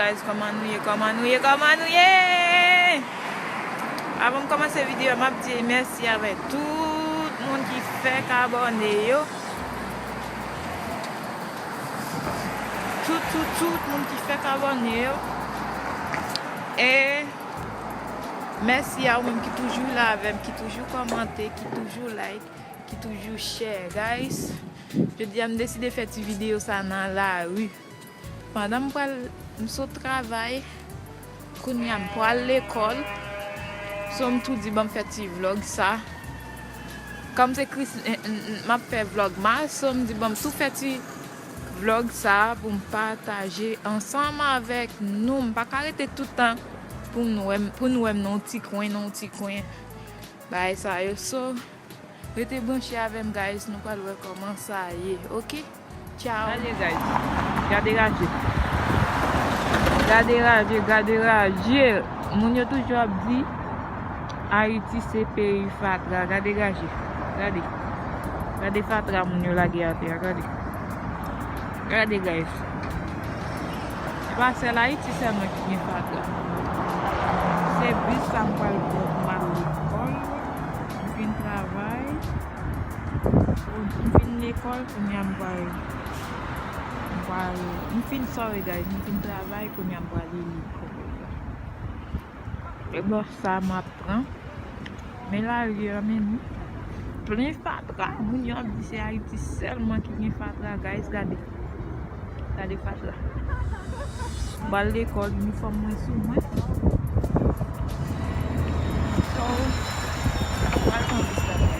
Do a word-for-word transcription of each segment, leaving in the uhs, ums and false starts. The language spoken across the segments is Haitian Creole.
Guys, kòman nou ye? Kòman nou ye? Kòman nou ye? Avan m kòmanse videyo a, m ap di mèsi avèk tout moun ki fèk abòne yo. Tout, tout, tout moun ki fèk abòne yo. E mèsi a ou menm ki toujou la avè m, ki toujou kòmante, ki toujou like, ki toujou share, guys. Jodi a, m deside fè ti videyo sa nan lari. Pandan m pral, m sot travay, kounye a m pral lekòl. So, m tou di, "Ban m fè ti vlòg sa." Kòm se Kris, eh, eh, m ap fè vlògmas, so, m di, "Ban m tou fè ti vlòg sa pou m pataje ansanm avèk nou." M pa ka rete tout tan pou nou wè m, pou nou wè m nan yon ti kwen, nan yon ti kwen. Bagay sa yo, so, rete branche avè m, guys. Nou pral wè kòman sa ye, oke? Tchao. Gade, guys. Gade raje. Gade raje, gade raje. Moun yo toujou ap di Ayiti se peyi fatra. Gade raje. Gade. Gade fatra moun yo lage atè a. Gade. Gade, guys. Se pa sèl Ayiti sèlman ki gen fatra. Se bis sa m pral pran pou m al lekòl. M fin travay. M fin lekòl, kounye a m pral, m pral, m fin, sorry guys, m fin travay, kounye a m pral lekòl. E bò sa m ap pran. Men lari a, men nou. Plen fatra. Moun yo ap di se Ayiti sèlman ki gen fatra, guys, gade. Gade fatra. M pral lekòl, inifòm mwen sou mwen. So, m pral pran bis la, guys.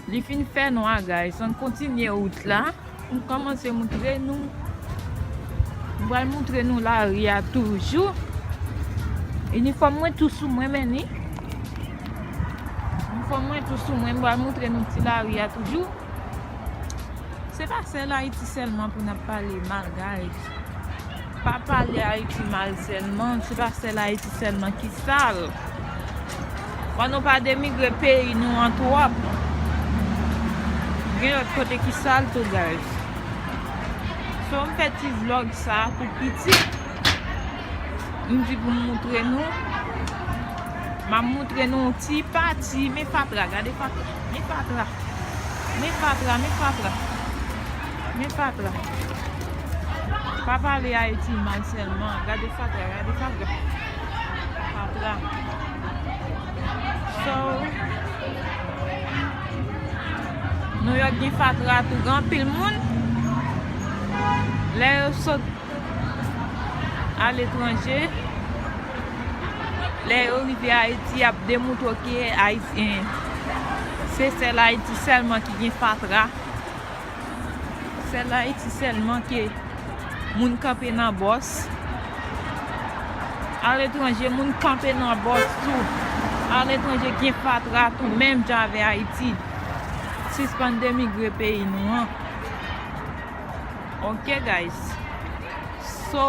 Li fin fè nwa, guys. Ann kontinye wout la. M kòmanse moutre nou. M pral moutre nou lari a toujou. Inifòm mwen tou sou mwen, men ni. Inifòm mwen tou sou mwen. M pral moutre nou ti lari a toujou. Se pa sèl Ayiti sèlman pou n ap pale mal, guys. Pa pale Ayiti mal sèlman, se pa sèl Ayiti sèlman ki sal. Fò nou pa denigre peyi nou an twòp. Gen lòt kote ki sal tou, guys. So, m fè ti vlòg sa pou pitit. M di pou m moutre nou. M ap moutre nou yon ti pati. Men fatra, gade fatra. Men fatra. Men fatra, men fatra. Men fatra. Pa pale Ayiti mal sèlman. Gade fatra, gade fatra. Fatra. So, Nouyòk gen fatra tou. Gen anpil moun, lè yo sot aletranje, lè yo rive Ayiti, y ap demoutre w ke Ayisyen, se sèl Ayiti sèlman ki gen fatra. Sèl Ayiti sèlman ke moun kanpe nan bòs. Aletranje, moun kanpe nan bòs tou. Aletranje gen fatra tou, menm jan avè Ayiti. Sispann denigre peyi nou an. Ok, guys. So,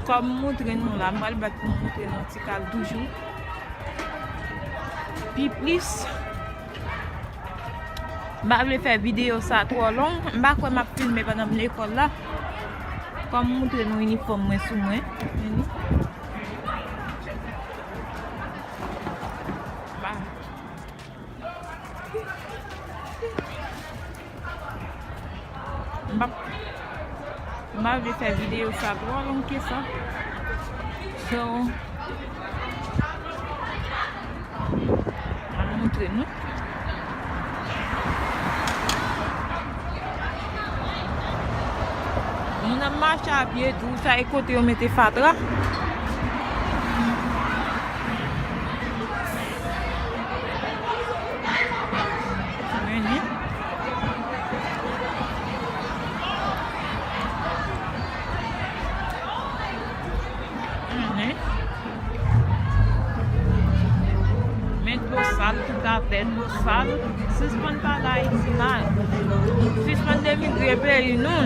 kòm m moutre nou la, m pral bat pou m moutre nou ti kal toujou. Pi plis, m pa vle fè videyo sa twò long. M pa kwè m ap filme pandan m lekòl la. Kòm m moutre nou inifòm mwen sou mwen. Men ni. M pa, m pa vle fè videyo sa twò long ke sa. So, m ap moutre nou. Moun ap mache a pye tou, sa e kote yo mete fatra. Men ni. Men dlo sal tout atè, dlo sal. Sispann pale Ayiti mal. Sispann denigre peyi nou.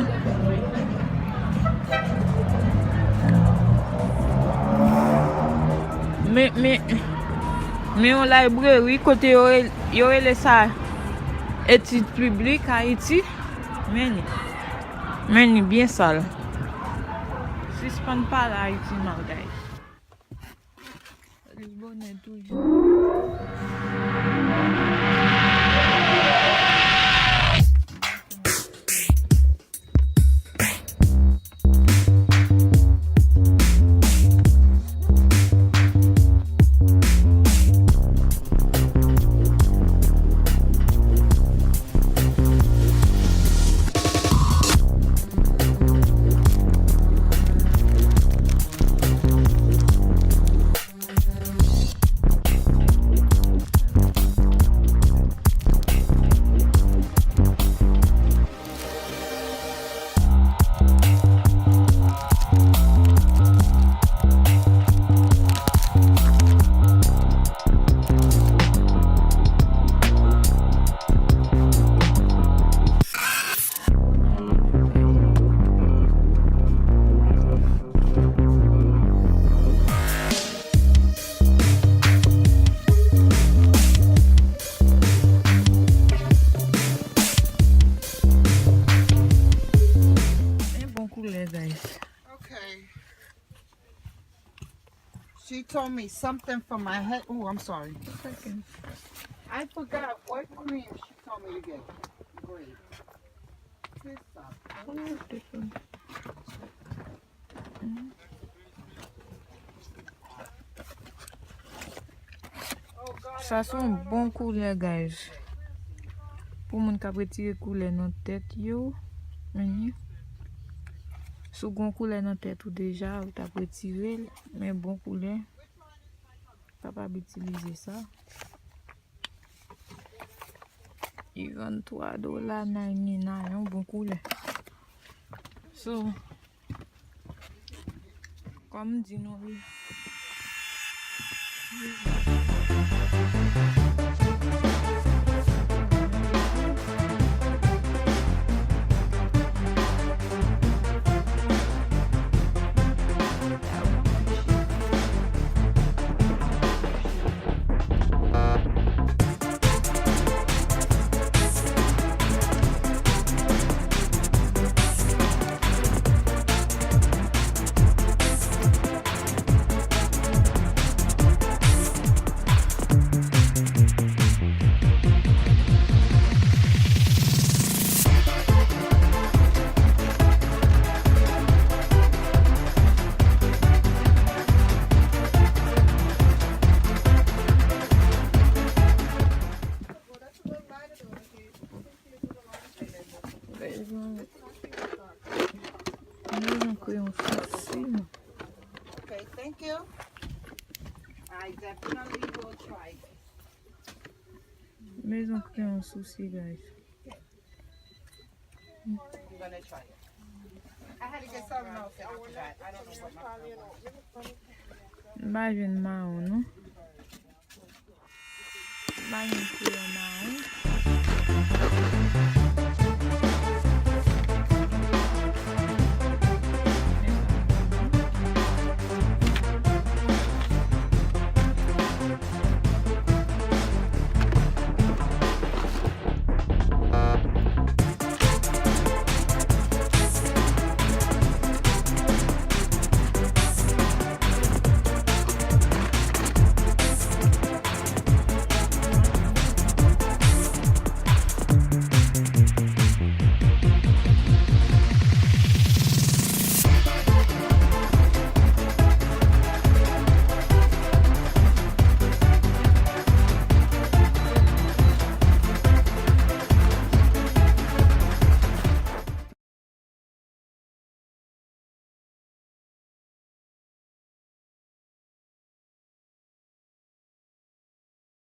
Men, men, Men yon library kote yo, yo rele sa etid piblik Ayiti. Men li. Men li byen sal. Sispann pale Ayiti mal, guys. Li bonè toujou. Men bon koulè, guys. Okay. She told me something for my head. Oh, I'm sorry. It's okay. I forgot what cream she told me to get. Great. This stuff. What is this one? Sa se yon bon koulè, guys. Pou moun k ap retire koulè nan tèt yo. Mhm. Si w gen yon koulè nan tèt ou deja, ou t ap retire l. Men bon koulè. Kapab itilize sa. Li vann twa dola ninety-nine, yon bon koulè. So, kòm m di nou, wi. Mezon kreyon sousi, non. Okay, thank you. I definitely will try this. Mezon kreyon sousi, guys. I'm gonna try it. I had to get something else after that. I don't know what my car was. M pa jwenn mawon, non. M pa jwenn kreyon mawon.